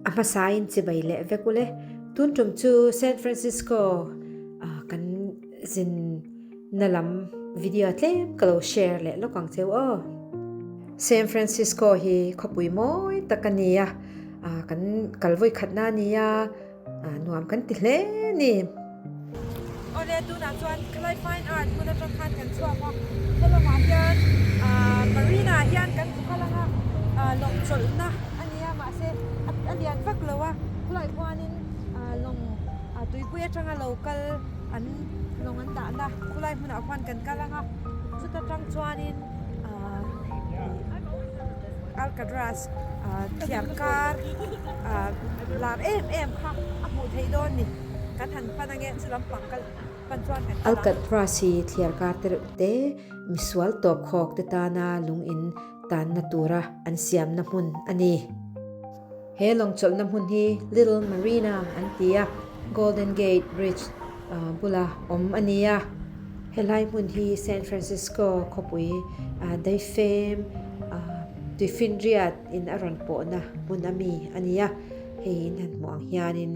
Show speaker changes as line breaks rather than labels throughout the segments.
A hmasain chibai leh vek ule. Tun tum chu San Francisco kan zin na lam video tlem ka lo share leh lawk ang cheu aw. San Francisco hi khawpui mawi tak a ni a, kan kal vawi khatna a ni a. Nuam kan ti hle ni.
Awle tunah chuan khalai fine art hmun atang khan kan chhuak a, helamah hian marina ah hian kan hmu kal ang a, lawng chawlhna a ni a mahse a lian vak lo a, khulaiah khuanin lawng tuipui atanga lo kal an lawng an dahna khulai hmunah khuan kan kal ang a, chuta tang chuanin. Alcatraz thiam kar lar em em kha a hmuh theih dawn ni kan han pan ange chu lampang kal pan chuan kan kal ang.
Alcatraz hi thliar kar te reuh te misual tawp khawk te tana lung in tanna tura an siamna hmun a ni. He lawng chawlhna hmun hi Little Marina an ti a, Golden Gate Bridge bula awm a ni a. Helai hmun hi San Francisco khawpui daifem tuifinriat in a rawn pawhna hmun a mi a ni a. Hei in han hmuh ang hianin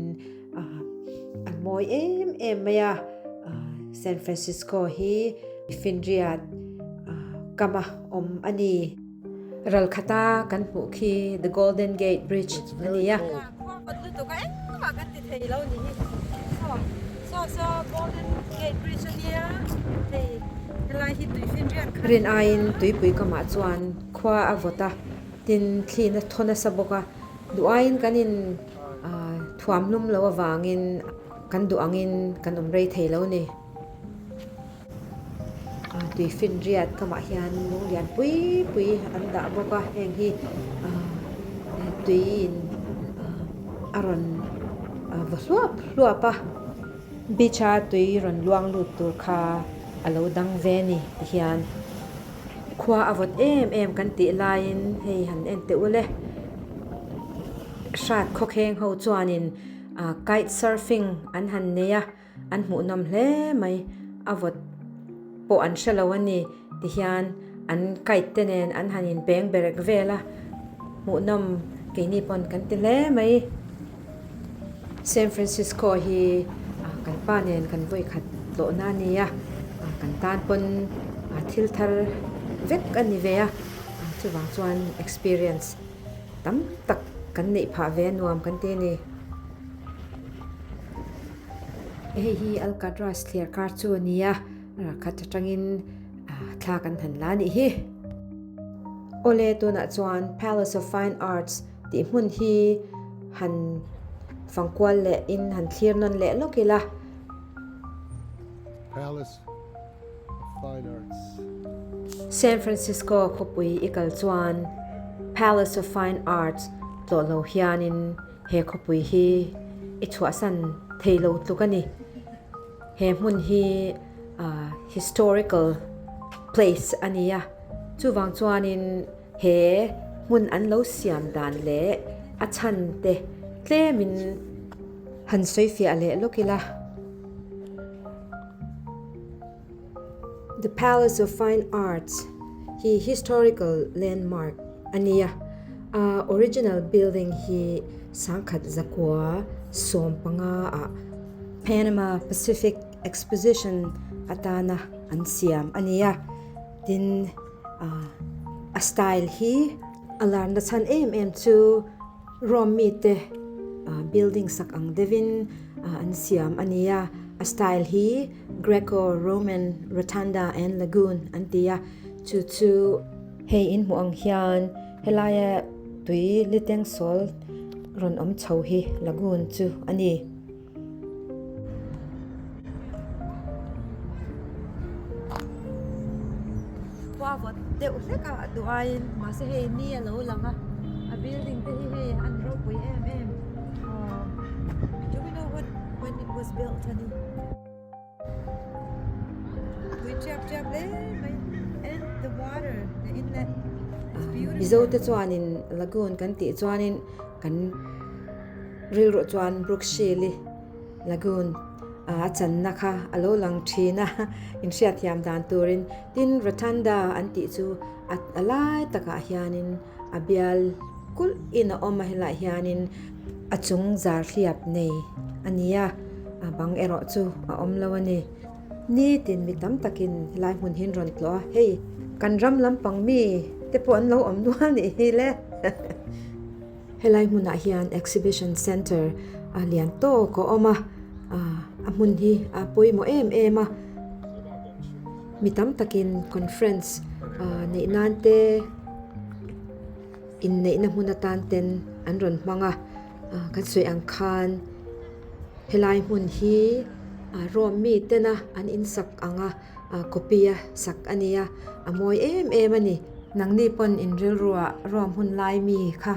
a mawi em em mai a, San Francisco hi tuifinriat kama awm a ni. Ral khata kan hmuh khi The Golden Gate Bridge a ni a.
Khua kawt lutuk a engmah kan ti thei lo ni hi. Saw saw saw Golden Gate Bridge a nia hei helai hi tuifinriat kha.
Rin aiin tuipui kamah chuan khua a vawt a, tin thli na thaw nasa bawk a, duh aiin kan in thuam hlum lo avangin kan duh angin kan awm rei thei lo ni. Tuifinriat kamah hian lung lian pui pui an dah bawk a heng hi tuiin a rawn va hluap hluap a beach a tui rawn luang lut tur kha a lo dang ve a ni ti hian khua a vawt em em kan tih laiin hei han en teh ul e hrat khawkheng ho chuanin kite surfing an han nei a. An hmuhnawm hle mai, a vawt pawh an hre lo a ni tihian an kite te nen an han inpeng berek vel a, hmuhnawm keini pawn kan ti hle mai. San Francisco hi kan pa nen kan vawikhat tlawhna a ni a, kan tan pawn thil thar vek a ni ve a, chuvang chuan experience tam tak kan neih phah ve a nuam kan ti a ni. Hei hi Alcatraz thliar kar chu a ni a, khat atangin thla kan han la a nih hi. Awle tunah chuan Palace of Fine Arts tih hmun hi han fangkual leh in han thlir nawn leh lawk ila.
Palace of Fine Arts.
San Francisco khawpui i kal chuan Palace of Fine Arts tlawh lo hianin He khawpui hi i chhuahsan thei lo tluk a ni. He hmun hi historical place a ni a, chuvang chuanin he hmun an lo siam dan leh a chhan te tlemin han sawi fiah leh lawk ila. The Palace of Fine Arts hi historical landmark a ni a, a original building hi sangkhat zakua 15 ah Panama Pacific Exposition atana an siam a ni a, tin a style hi a larna chhan em em chu Rome mite building sak ang deuhin an siam a ni a, a style hi Greco-Roman Rotunda and Lagoon an ti a, chu chu hei in hmuh ang hian helaia tui liteng sawl rawn awm chho hi lagoon chu a ni.
Khua vawt deuh hlek a duh aiin mahse hei ni a lo lang a a building te hi hei an ropui em em aww do we know what when it was built a ni tui tiap tiap hle mai and the water the inlet is beautiful.
Mizo te chuanin lagoon kan tih chuanin kan Rilruah chuan Brookshire-i Lagoon a channa kha a lo lang thin a, inhriatthiam dan turin. Tin, Rotunda an tih chu a lai takah hianin a bial kulh in a awm a helaiah hianin a chung zar hliap nei a ni a a bang erawh chu a awm lo a ni. Nitin mi tam takin helai hmun hi an rawn tlawh a hei kan ram lampang mi te pawh an lo awm nual nih hi le. Helai hmunah hian exhibition centre a lian tawk a awm a a hmun hi a pawimawh em em a mi tam takin conference neih nan te inneihna hmun atan ten an rawn hmang a kan sawi ang khan helai hmun hi Rome mi tena an insak ang a. Copy a sak a nia, a mawi em em a ni. Nangni pawn in rilruah ruam hun lai mi kha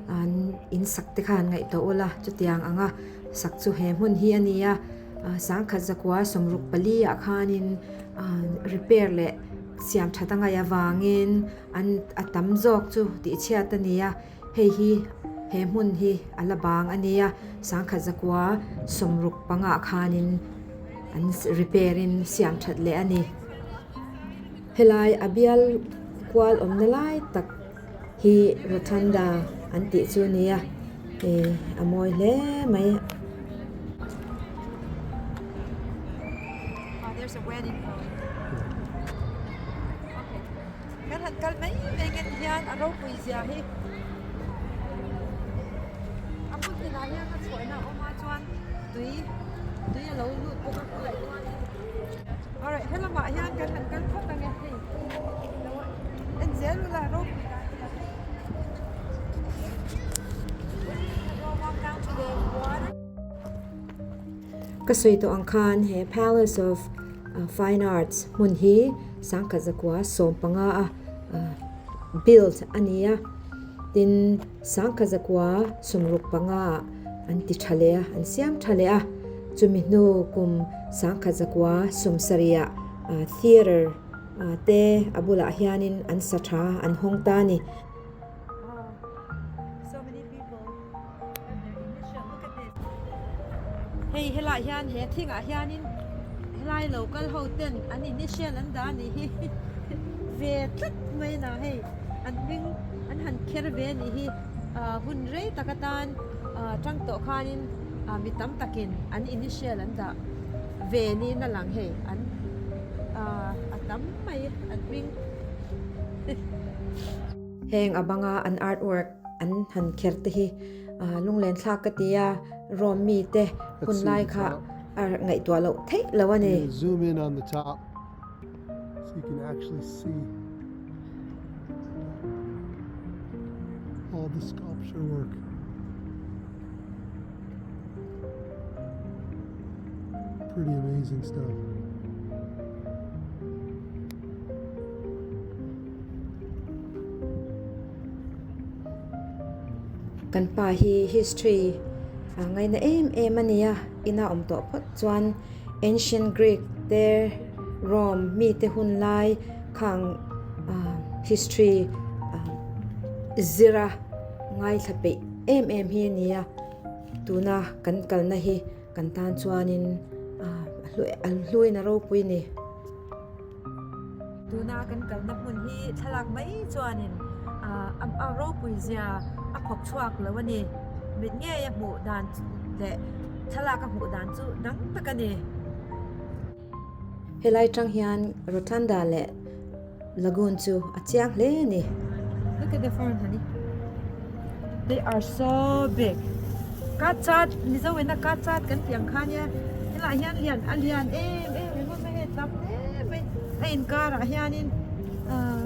an in sak te kha han ngaihtuah ula, chutiang anga sak chu he hmun hi a nia. Sangkhat zakua sawmruk pali ah khanin repair leh siam that a ngaih avangin an a tam zawk chu tihchhiat a nia. Hei hi he hmun hi a la bang a nia, sangkhat zakua sawmruk pangah khanin an repair in siam that leh a ni. Helai a bial kual awmna lai tak hi Rotunda an tih chu a nia, ih a mawi hle mai.
Kan han kal mai mai nge ti hian a ropui zia hi a hmun tinah hian a chhuahna a awm a chuan tui tui a lo lut bawk a khawlai chuanin alright helamah hian kan han kal phawt ang e hei lo en zel ula ropui dan hi
Ka sawi tawh ang khan he Palace of Fine Arts hmun hi sangkhat zakua 15 a build a ni a, tin sangkhat zakua 65 ah an ti tha leh a, an siam tha leh a, chumi hnu kum sangkhat zakua 70 ah theatre te a bulah hianin an sa tha an hawng ta a ni.
Hei helaiah hian he thingah hianin helai lo kal ho ten an initial an dah a nih hi ve tlat mai a na hei an hming an han kher ve a nih hi ah hun rei tak atan ah tang tawh khanin ah mi tam takin an initial an dah ve niin a lang hei an ah a tam mai an hming.
Heng a banga an artwork an han kher te hi lunglen thlak ka ti a, Rome mi te hun lai kha a ngaihtuah loh theih lo a ni.
Zoom in on the top so you can actually see all the sculpture work. Pretty amazing stuff.
Kan pa hi history a ngaina em em a nia, ina awm tawh phawt chuan ancient Greek te Rome mite hun lai khang history zira ngaithla peih em em hi a nia, tuna kan kalna hi kan tan chuanin a hluin a ropui a ni.
Tuna kan kalna hmun hi thlalak mai chuanin a ropui zia a khawk chhuak lo a ni. Mit ngei a hmuh dan leh thlalak a hmuh dan chu dang tak a ni.
Helai tang hian Rotunda leh Lagoon chu a chiang hle a ni.
Look at the fern honey. They are so big. Ka chat Mizo ina ka chat kan tih ang kha nia helaiah hian lian a lian em em ringawt mai hei tam hle mai a inkarah hianin ahh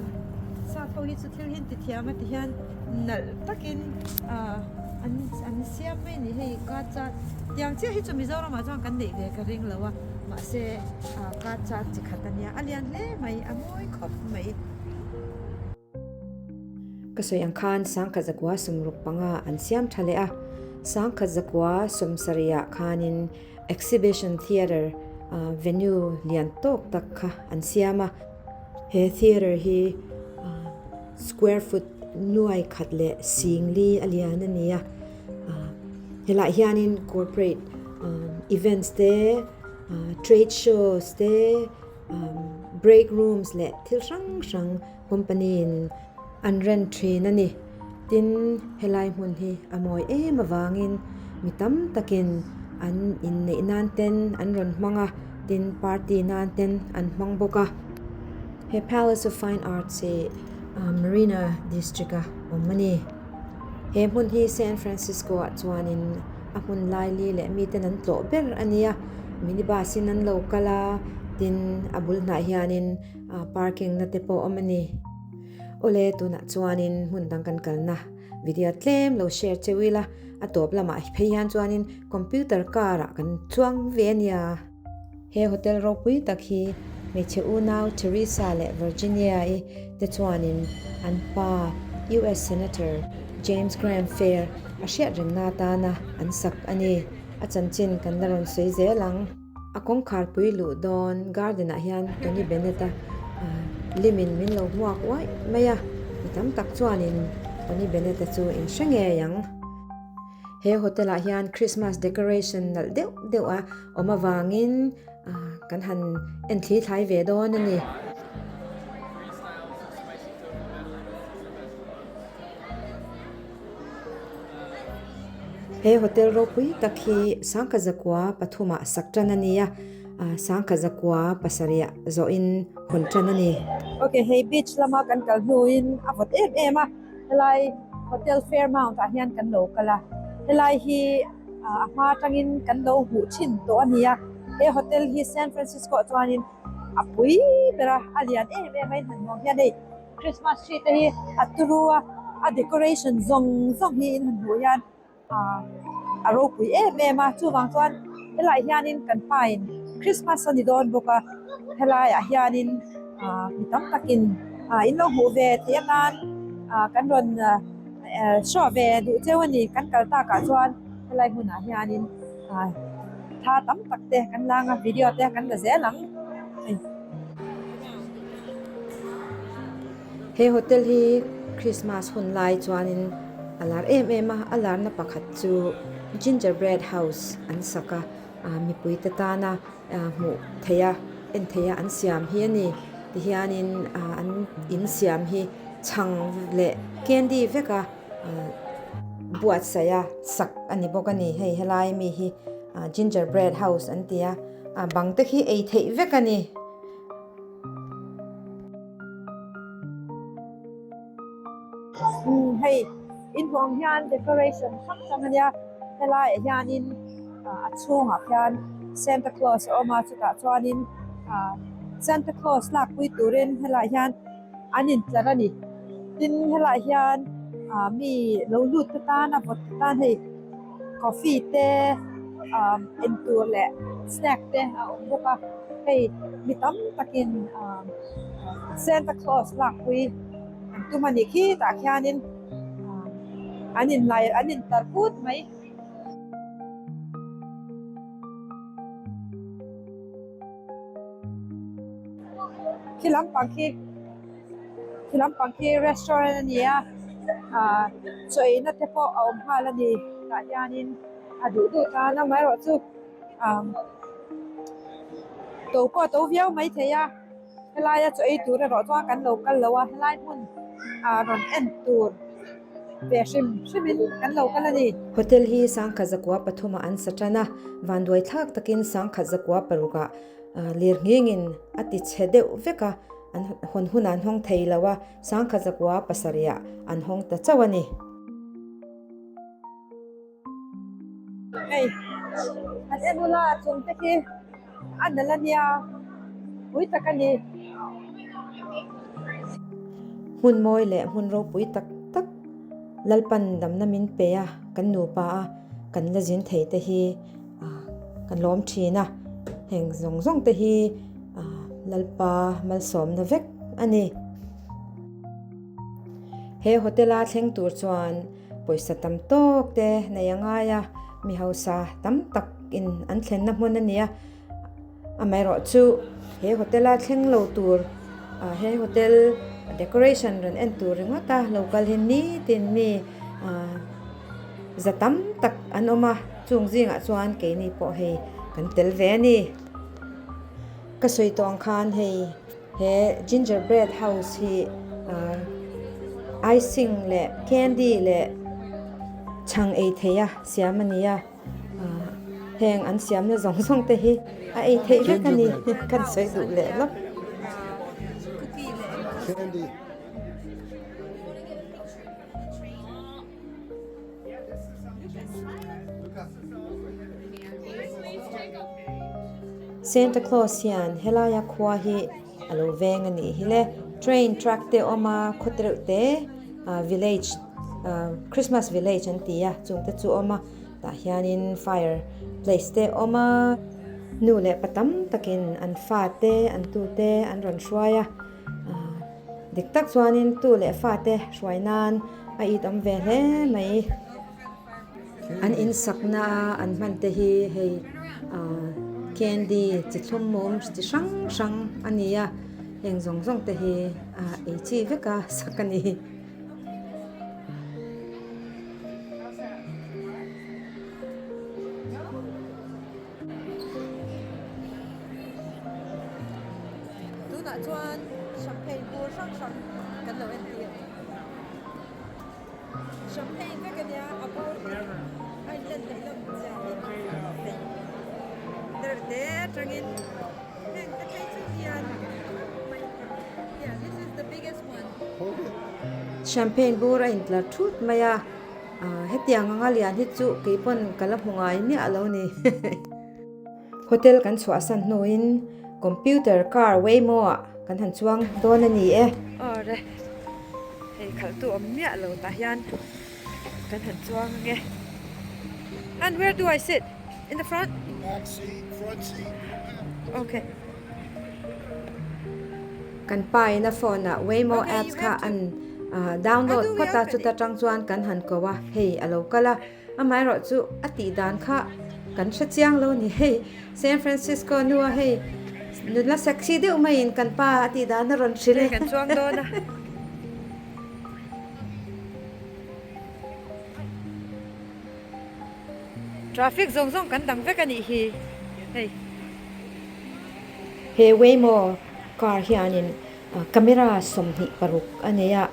sap ho hi chu thil hi an ti thiam a ti hian nalh takin ahh an an siam mai a ni hei ka chat tiang chiah hi chu Mizoramah chuan kan neih ve ka ring lo a mahse ahh ka chat chi khat a nia a lian hle mai a mawi khawp mai.
Ka sawi ang khan sangkhat zakua 65 an siam tha leh a, sangkhat zakua 70 ah khanin Exhibition Theatre venue lian tawk tak kha an siam a. He theatre hi square foot nuai khat leh sing li a lian a ni a, helaiah hianin corporate events te, trade shows te, break rooms leh thil hrang hrang company in an rent thin a ni. Tin, helai hmun hi a mawi em avangin mi tam takin an inneih nan ten an rawn hmang a, tin party nan ten an hmang bawk a. He Palace of Fine Arts hi Marina district a awm a ni. He hmun hi San Francisco ah chuanin a hmun laili leh miten an tlawh ber a nia. Minibus in an lo kal a, tin a bul hnah hianin parking na te pawh a awm a ni. Awle tunah chuanin hmun dang kan kalna video tlem lo share cheu ila, a tawp lamah phei hian chuanin computer car ah kan chuang ve a nia. He hotel ropui tak hi hmeichhe unau Teresa leh Virginia-i te chuanin an pa US Senator James Graham Fair a hriat rengna atana an sak a ni. A chanchin kan la rawn sawi zel ang. A kawngkhar pui luh dawn garden ah hian Tony Bennett-a limin min lo hmuak uaih mai a, mi tam tak chuanin Tony Bennett-a chu in hre ngei ang. He hotel ah hian Christmas decoration nalh deuh deuh a awm avangin kan han en thli thlai ve dawn a ni. He hotel ropui tak hi sangkhat zakua pathumah sak tan a ni a, sangkhat zakua pasarih zawhin hawn tan a ni.
Ok, hei beach lama kan kal hnuin a vawt em em a, helai Hotel Fairmount ah hian kan lo kal a, helai hi a hma atangin kan lo hmuh thin tawh a ni a, he hotel hi San Francisco ah chuanin a pui ber a, a lian em em a, in han hmuh ang hian hei. Christmas tree te hi a turu a, a decoration zawng zawng hi in han hmuh hian ah a ropui em em a, chuvang chuan helaiah hianin kan pain Christmas a ni dawn bawk a, helaiah hianin ah mi tam takin ah in lo hmuh ve theih atan ah kan rawn eh show ve duh cheu a ni, kan kal takah chuan helai hmunah hianin ah thla tam tak te kan lang a, video te kan la zel ang.
He hotel hi Christmas hun lai chuanin a lar em em a, a larna pakhat chu gingerbread house an sak a, ah mipui te tana ah hmuh theih a en theih a an siam hi a ni tihianin ah an in siam hi chhang leh candy vek a ah buatsaih a sak a ni bawk a ni hei helai mi hi ah gingerbread house an ti a ah bang te khi ei theih vek a ni.
Hei inhmuh ang hian decoration hrang hrang a nia helaiah hianin a chhungah khian Santa Claus a awm a chutah chuanin ah Santa Claus lakpui turin helaiah hian an intlar a ni tin helaiah hian ah mi lo lut te tan a vawt te tan hei coffee te ah entur leh snack te a awm bawk a hei mi tam takin ah Santa Claus lakpui an tum a nih khi tah khianin ah an inlai an intar put mai. Khi lampang khi khi lampang khi restaurant a ni a ah chaw eina te pawh a awm nghal a ni tah hianin a duh duh tan amaherawhchu ah to pawh a to viau maithei a helaia chaw ei tur erawh chuan kan lo kal lo a helai hmun ah rawn en tur ve hrim hrimin kan lo kal a ni.
Hotel hi sangkhat zakua pathumah an sa tan a, vanduai thlak takin sangkhat zakua parukah Lir nghingin a ti chhe deuh vek a, an hawn hunah an hawng thei lo a, sangkhat zakua pasarihah an hawng ta chauh a ni.
Hei, an en ula a chung te khi a nalh a nia, pui tak a ni.
Hmun mawi leh hmun ropui tak tak Lalpan damna min pe a, kan nupa a, kan la zin thei te hi. Kan lawm thin a, heng zawng zawng te hi Lalpa malsawmna vek a ni. He hotel a thleng tur chuan pawisa tam tawk te nei a ngai a, mi hausa tam tak in an thlenna hmun a ni a, amaherawh chu he hotel a thleng lo tur he hotel decoration rawn en tur ringawt a lo kal hi nitin mi Za tam tak an awm a, chung zingah chuan keini pawh hei kan tel ve a ni. Ka sawi tawh ang khan hei he gingerbread house hi ahh Icing leh candy leh chhang ei theih a siam a ni a, heng an siamna zawng zawng te hi a ei theih vek a ni kan sawi duh leh lawk. Santa Claus hian helaia khua hi a lo veng a nih hi le train track te a awm a khaw tereuh te ah village ah Christmas village an ti a chung te chu a awm a tah hianin fire place te a awm a nu leh pa tam takin an fa te an tu te an rawn hruai a ah dik tak chuanin tu leh fa te hruai nan a it awm ve hle mai. An in sakna a an hman te hi hei ah candy chi thlum mum chi hrang hrang a ni a heng zawng zawng te hi ah ei chi vek a sak a ni.
Tunah chuan champagne bur hrang hrang kan lo entir. Champagne vek a nia a bur hi a inlen theih hlawm chiah hi der te atangin heng te phei chu hian yeah this is the biggest one.
Champagne bur a intlar thut mai a ah hetiang anga lian hi chu keipawn ka la hmu ngai miah lo ni. Hotel kan chhuahsan hnuin computer car Waymo ah kan han chuang dawn a ni e.
Awre, hei khalh tu awm miah lo tah hian kan han chuang ang e. And where do I sit? In the front?
Back seat, front seat.
Okay.
Kan pa in a phone ah Waymo apps kha an download phawt a, chuta tang chuan kan han ko a, hei a lo kal a. Amaherawh chu a tih dan kha kan hre chiang lo ni hei San Francisco nua hei nula sexy deuh maiin kan pa a tih dan a rawn hrilh e.
Kan chuang dawn a. Traffic zawng zawng kan dang vek a nih hi hei.
He Waymo car hianin camera 26 a nei a,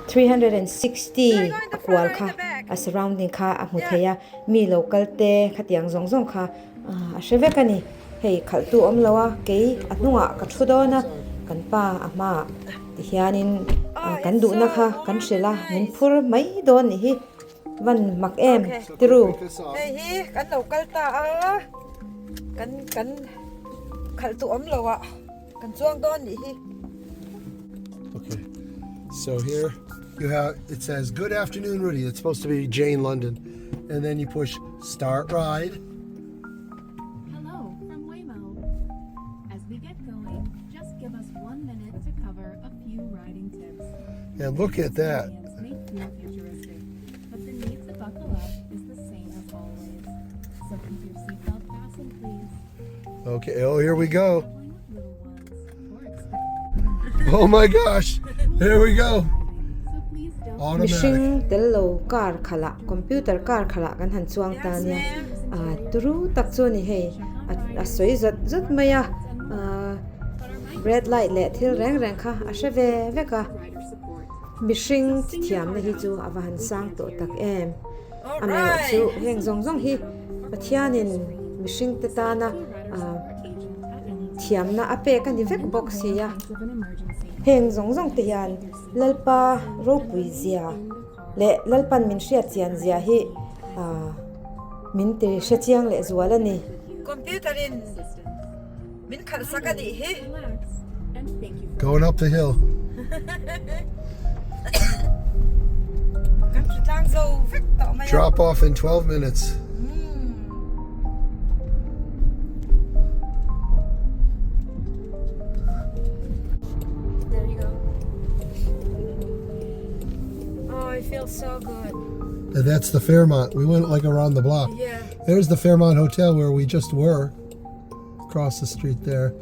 360 a kual kha a surrounding kha a hmu thei a, mi lo kal te khatiang zawng zawng kha a hre vek a ni. Hei khalh tu awm lo a, kei a hnungah ka thu dawn a, kan pa a hmaah tihianin kan duhna kha kan hrilh a, min phur mai dawn nih hi. Van mak em tiru.
Hei hi kan lo kal ta a, kan kan khalh tu awm lo ah kan chuang dawn nih hi.
Okay, so here you have it says good afternoon Rudy. It's supposed to be Jane London, and then you push start ride.
Hello from Waymo. As we get going, just give us one minute to cover a few riding tips.
And look at that.
May feel futuristic, but the need to buckle up is the same as always. So keep your seatbelt fastened, please.
Okay, oh, here we go.
Traveling with little ones or expect
Oh my gosh, here we go.
so please don't
Automatic.
Mihring tel lo car khalah computer car khalah kan han chuang ta nia ah turu tak chu a ni hei a sawi zawt zawt mai a ah red light leh thil reng reng kha a hre ve vek a.
rider support.
Mihring thiamna hi chu a va han sang tawh tak em. Amaherawh chu heng zawng zawng hi Pathianin mihring te tana thiamna a pek a ni vek bawk si a. Heng zawng zawng te hian Lalpa ropui zia leh Lalpan min hriat chian zia hi min ti hre chiang leh zual a ni.
Computer in min khalh sak a nih hi.
Going up the hill.
Kan hri tlang zo vek tawh mai a.
Drop off in 12 minutes.
There you go. Oh, it feels so good.
And that's the Fairmont. We went like around the block.
Yeah.
There's the Fairmont Hotel where we just were. Across the street there.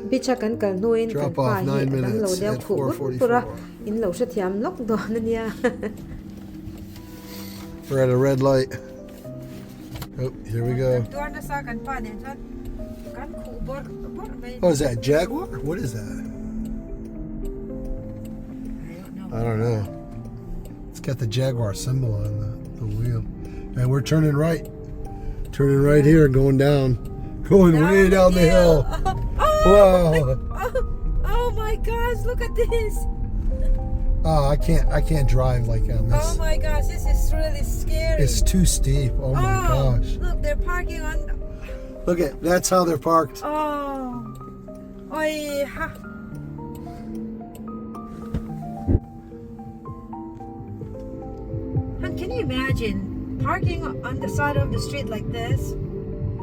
Beach a kan kal hnuin kan
Drop
pa
off
hi
nine
a dang lo
minutes
deuh
at
khuh bur bur a,
4:44.
in lo hrethiam lawk dawn a nia.
We're at a red light. Oh, here we go.
Kan tuar nasa kan pa nen chuan kan khuh bawrh bawrh mai.
Oh, is that Jaguar? What is that? I don't know. It's got the Jaguar symbol on the, the wheel. And we're turning right. Turning right here, going down. Going way down the hill.
Oh,
Whoa.
oh, oh my gosh, look at this.
Oh, I can't I can't drive like on
Oh
this.
my gosh, this is really scary.
It's too steep. Oh my
oh,
gosh.
Look, they're parking on.
Look at that's how they're parked.
Oh. Oi, ha. And can you imagine parking on the side of the street like this?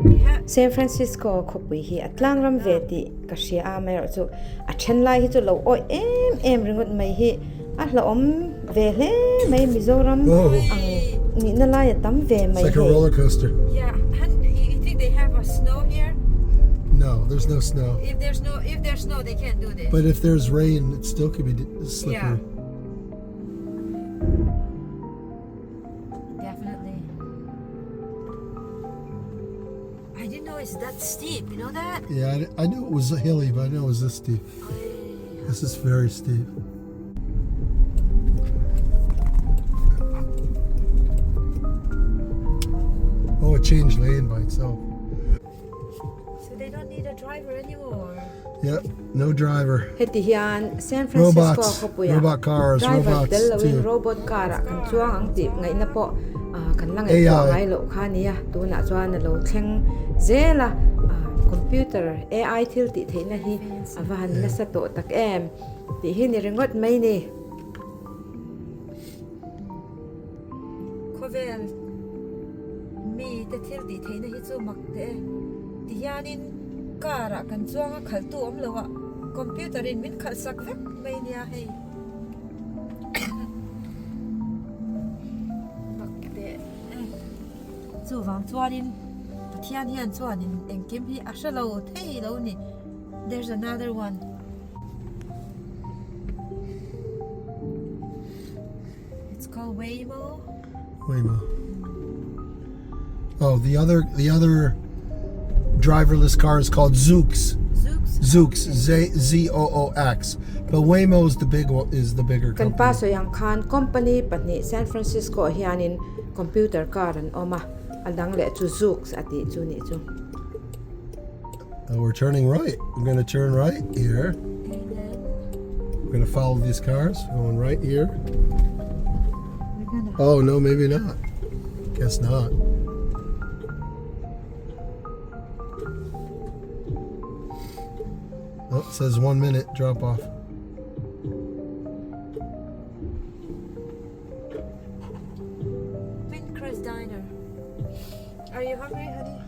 Yeah.
San Francisco khawpui hi a tlang ram ve tih ka hria a amaherawhchu a then lai hi chu lo awih em em ringawt mai hi a hlauhawm ve hle mai Mizoram
Oh.
ang nihna lai a tam ve
It's
mai
like a
hei.
roller coaster.
Yeah, and you think they have a snow here?
No, there's no snow.
If there's no, if there's snow, they can't do this.
But if there's rain, it still could be slippery.
Yeah. Definitely. I didn't know it's that steep. You know that?
Yeah, I, I knew it was hilly, but I didn't know it was this steep. This is very steep. Oh, it changed lane by itself.
So they don't need a driver anymore.
Yep, no driver.
Heti hian San Francisco
Robots,
khawpuiah
robot cars,
driver
robots
tel loin
too.
robot car ah kan chuang ang tih ngaihna pawh ah kan la ngaihtuah
AI.
ngai loh kha a ni a tunah chuan a lo thleng zel a ah computer AI thil tih theihna hi a va han nasa tawh tak em tih hi ni ringawt mai ni.
Khawvel mi te thil tih theihna hi chu mak teh e. Tihianin car ah kan chuang a khalh tu awm lo a computer in min khalh sak vek mai nia hei. Mak teh e. Chuvang chuanin Pathian hian chuanin engkim hi a hre lo thei lo ni. There's another one. It's called Waymo.
Waymo. Oh, the other the other driverless car is called Zoox.
Zoox.
Zoox Z Z O O X. But Waymo is the big one, is the bigger
Kan
company.
pa sawi ang khan company pahnih San Francisco ah hianin computer car an awm a, a dang leh chu Zoox a tih chu nih chu.
Uh, we're turning right. We're gonna turn right here. We're gonna follow these cars. Going right here.
We're gonna
Oh no, maybe not. Guess not. Oh, it says 1 minute drop off.
Windcrest Diner. Are you hungry, honey?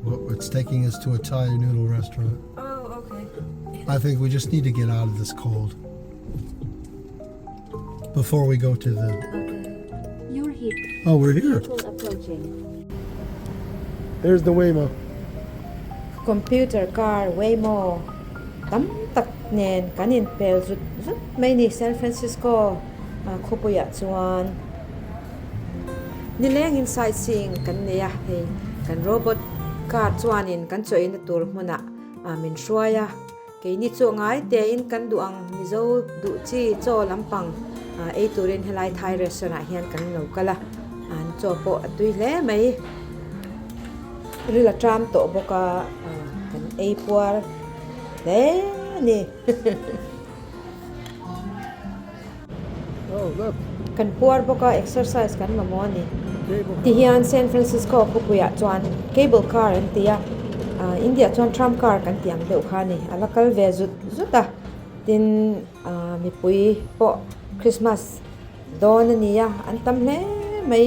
Well, it's taking us to a Thai noodle restaurant.
Oh, okay.
I think we just need to get out of this cold before we go to the.
Okay.
You're here.
Oh, we're here.
Vehicle approaching.
There's the Waymo.
Computer car Waymo tam tak nen kan inpel zut zut mai ni San Francisco khawpuiah chuan nilengin sightseeing kan nei a hei kan robot car chuanin kan chawina tur hmunah min hruai a keini chu ngai tein kan duh ang Mizo duh chi chaw lampang ei turin helai Thai restaurant ah hian kan lo kal a an chaw pawh a tui hle mai. Ril a tram tawh bawk a, kan ei puar hle a ni. Kan puar bawk a, exercise kan mamawh a ni. Tihian San Francisco khawpuiah chuan cable car an ti a, India chuan tram car kan tih ang deuh kha a ni. A la kal ve zut zut a, tin mipui pawh Christmas dawn a ni a, an tam hle mai.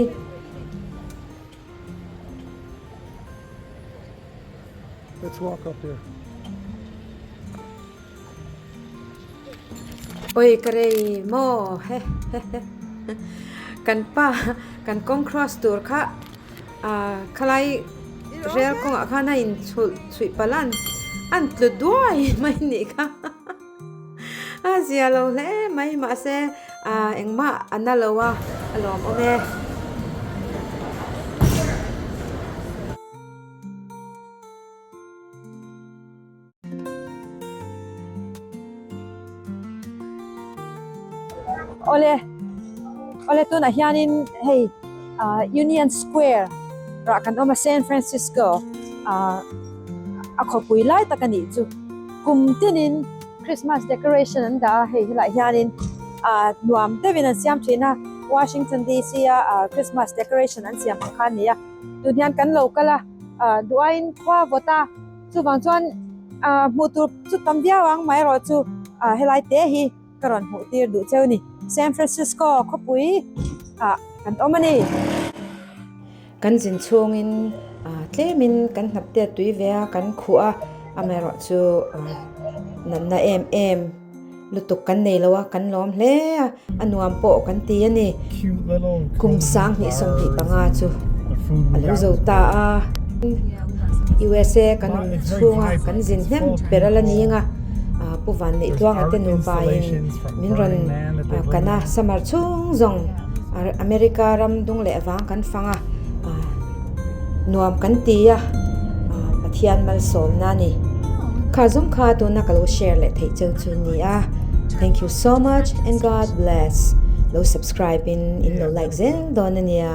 Let's walk up here.
Oi ka rei maw he he he kan pa kan kawng cross tur kha ah khalai rel kawngah khan a in chhulh chhuih palh a an tlu duai mai nih kha a zia lo hle mai mahse ah engmah a na lo a a lawmawm e.
Awle awle tunah hianin hei ah Union Square rah kan awm a San Francisco ah a khawpui lai tak a nih chu kum tinin Christmas decoration an dah a hei helaiah hianin ah nuam deuhin an siam thin a Washington D_C a ah Christmas decoration an siam ang kha a ni a tun hian kan lo kal a ah duhaiin khua vawt a chuvang chuan ah hmuh tur chu tam viau ang amaherawhchu ah helai te hi. Ka rawn hmuh tir duh cheu ni. San Francisco khawpui ah kan awm a ni.
Kan zin chhungin tlemin kan hnap te a tui ve a, kan khuh a, amaherawh chu natna em em lutuk kan nei lo a, kan lawm hle a, a nuam pawh kan ti a ni. Kum 2025 chu a lo zo ta a, USA kan awm chhunga kan zin hnem ber a la ni ang a, Pu Vanneih Tluanga te nupa in min rawn kan a, summer chhung zawng America ram dung leh vang kan fang a, nuam kan ti a, Pathian malsawmna a ni. Kha zawng kha tuna ka lo share leh theih cheu chu ni a, thank you so much and God bless. Lo subscribe in in lo like zel dawn a nia.